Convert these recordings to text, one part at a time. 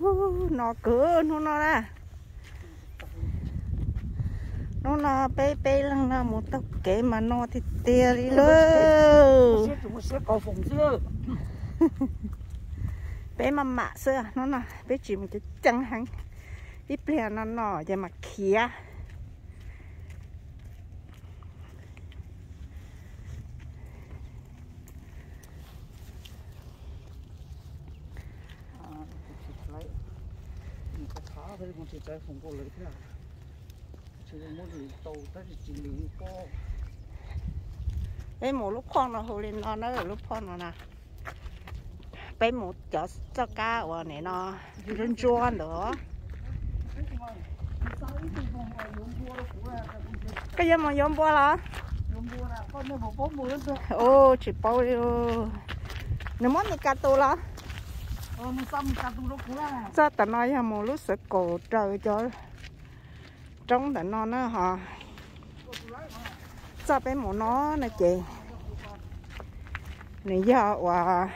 Ub, no kawg hnub no na. Hnub no peb peb leeg no mus taug kev mas no tiag tiag li lawm. Peb maj mam xwb, hnub no peb tsis mus ceev ceev heev. Ib pliag no no ces mam khiav. Peb mus lub khooj no hu li no na, lub khooj no na. Peb mus cov txoj kab uas nim no ntsuab ntsuab ntawd. Koj yuav mus yuav npua los? Ub, tsis paub li. Nws muab Mes Kas tus los? Txoj tam no yog mus lub xav kaum raws cov roob ntawm no na ho. Txoj peb mus no no ces nws yog uas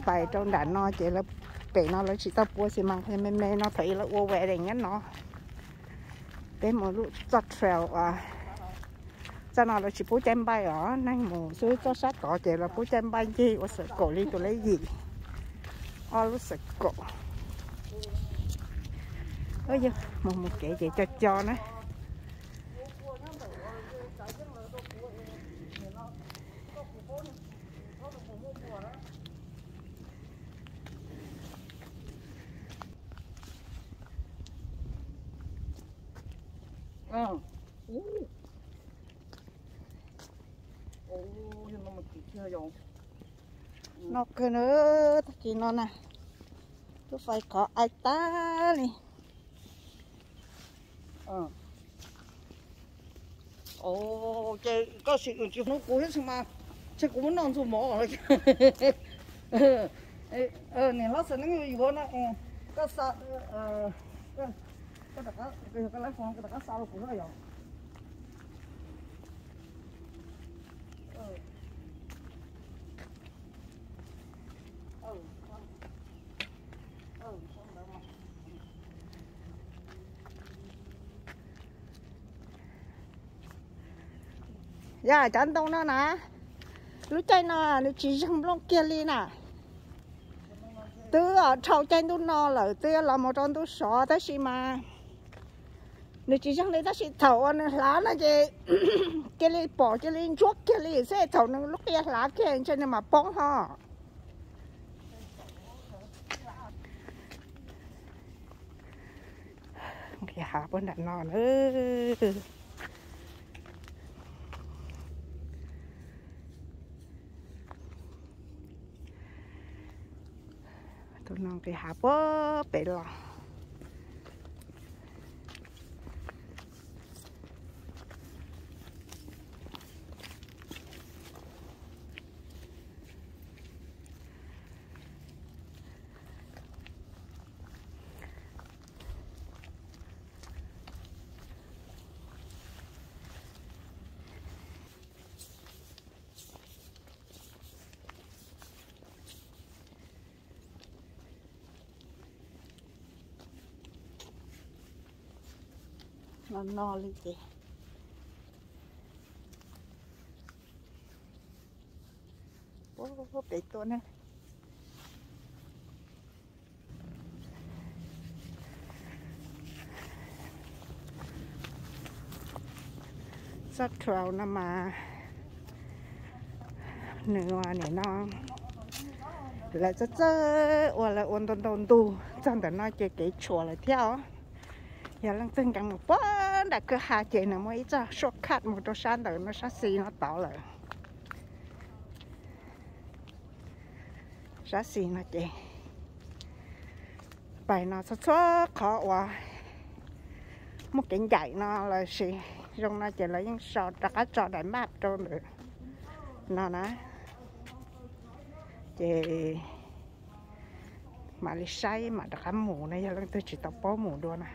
pais rau nram no ces lawv, pem no lawv tsis tau pua xi mas, me me no thaum ub lawv ua wedding nyob no. Peb mus lub txoj trail uas txoj no lawv tsis pub caij npaij os, neeg mus xwb, txoj sab tod ces lawv pub caij npaij ncig ua xav kaum li tus lej yim, ob lub xav kaum. Mus mus kev ces co co na. No kawg na, tag kis no na, lub fais qhov ai tag li. Ces koj sim tsis hlub kuv thiab mas, ntshe kuv muab noj ntxuag mov. Niam hlob Xeem Neeb yuav no, koj xa, koj rov qab xa rau kuv na yom. Yog cov ntoo no na, lub caij no nws tsis zeeg nplooj kiag li na. Twb dhau caij ntuj no lawm twb los mus rau ntuj sov tab sis mas nws tsis zeeg li, tab sis thaum uas nws hlav no ces cia li pom cia li ntsuab kiag li xwb, thaum nws lub qia hlav kiag ntshe nws mam poob ho. Nqis hav puag nram no na. Tus no nqis hav puag pem los. No no li ces puag pem tuaj ne. Txoj trail no mas nws ua nim no lawv txawj txawj ua, lawv ua ntau ntau ntug txog ntawm no ces kev tshuam lawm thiab os. Yog leej twg nkees mus puag nram kwj ha ces nws muaj ib txoj shortcut mus rau sab ntawm no, sab xis no tod lawm. Sab xis no ces pais no txhua txhua qhov uas muaj kev ncaim no los sis zoo no ces lawv yeej so rov qab tso daim map rau ntawm no na. Ces mam li saib mam rov qab mus na, yog leej twg tsis tau paub mus dua na.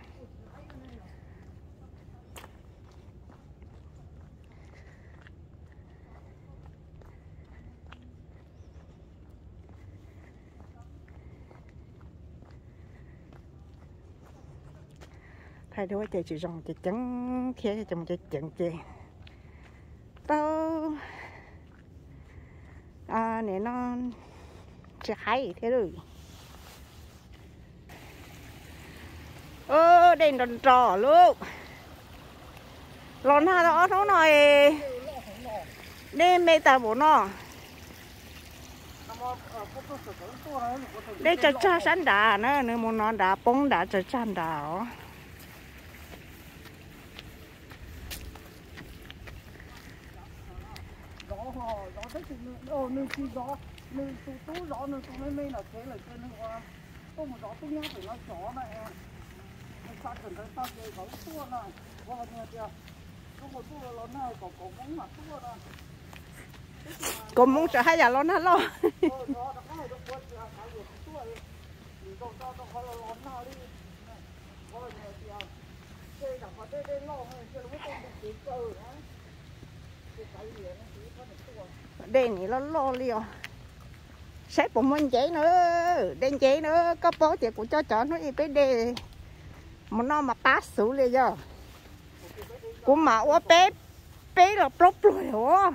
Thaij duab ces tsis zoo ces ceev thiab, ces mus ceev ceev ces tau. Nim no tsis haib thiab. Dej nro nro lub. Los nag tau ob hnub no, dej me tas npaum no. Dej tsawg tsag sab nrad na, nws mus no nrad poob nrad tsawg tsag nrad os. Nws tsis zov, nws tus tub zov nws tus me me nram tsev lawm ces nws ua tuaj mus zov tub nyab pem no zov na. Nws xa kawm ntawv tag ces zov tuaj na. Ua los nws tias, Kaus Hmoob tseem haj yam los nag loj. Dej nim loj loj li os. Saib puas muaj nceb na. Dej nceb na, koj paub tias kuv coj cov hnub ib peb de mus noj mas qab xwb li yog. Kuv mam ua peb, peb los plaub pluag os.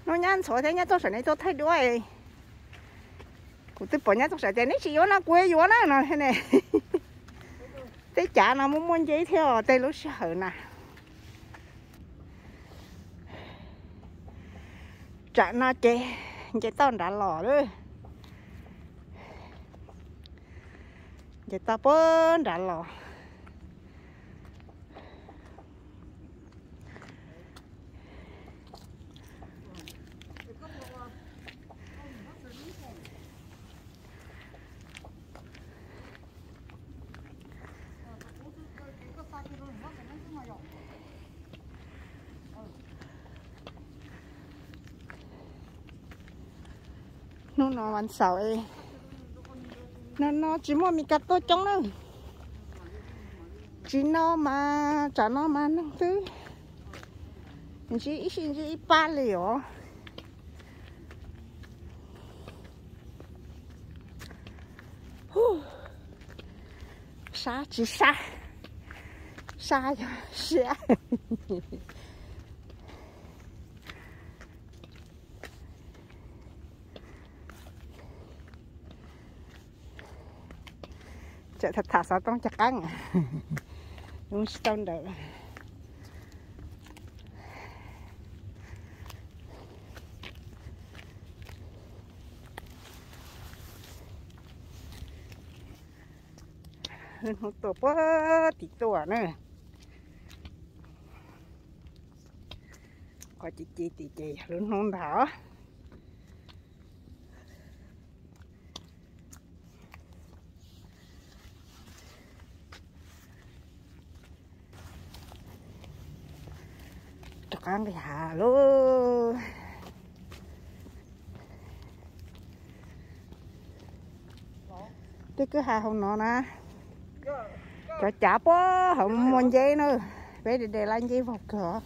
Hnub nyab ntxhuav thiab nyab tuaj sawv ne tuaj thaij duab. Kuv twb pom nyab tuaj sawv tias neb tsis yuav no kuv yuav na no ne. Tej cav no muaj muaj nceb thiab tej lub sij hawm na. Tsam no ces nce toj nrad los lawm. Nce toj puag nrad los. Hnub no vas xaum, no no tsis muaj Meskas tuaj coob na. Tsis no mas tsam no mas neeg twb ntsib ib sij ntsib ib pab li os. Sab tsis sab, sab yog siab. Tseem tham xov tooj cov qeeb, tsis tau ntawd. Lub hnub tuaj puag tim tuaj na. Qhov ci ci tim ces yog lub hnub ntag. Rov qab nqis hav lauj. Tej kwj ha hauv no na, cov cav puag hauv muaj nceb na, peb de de lab nceb vog kawg.